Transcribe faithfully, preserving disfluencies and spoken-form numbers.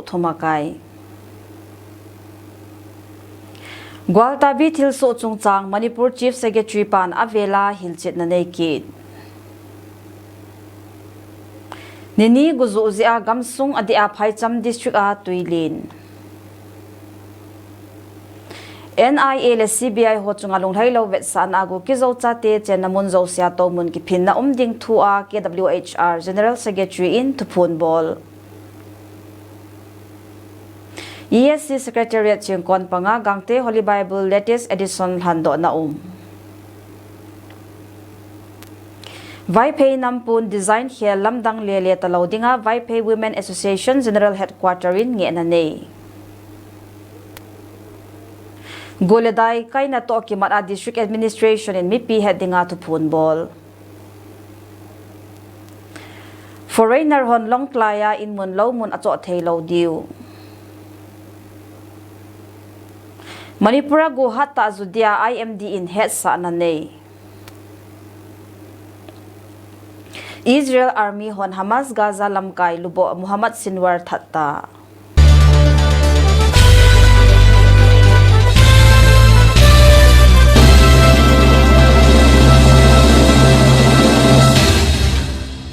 thum akai. Gwaltabi thilsoh chungchang Manipur Chief Secretary pan avela hilchetna neikit. Nini gujuh jeh a gamsung adeh a Phaicham District a twilen. N I A le C B I ho chunga lunglhailou vetsahna a gu kijou chate chenna mun jousea toumun kiphinna um ding thua K W H R General Secretary in thuphon bol. E S C Secretariat chingkon panga Gangte Holy Bible Latest Edition lhandohna um. Vaiphei nampun design khel lamdang lele talou dinga Vaiphei Women Association General Headquarter in ngehna nei. Gu le dai kaina toh kimat a District Administration in mipi het dinga thuphon bol. Foreigner hon Lawngtlai a inmun loumun achoh theilou diu. Manipur a gu hattah ju dia I M D in hetsahna nei. Israel Army hon Hamas Gaza lamkai luboh Muhammad Sinwar thatta.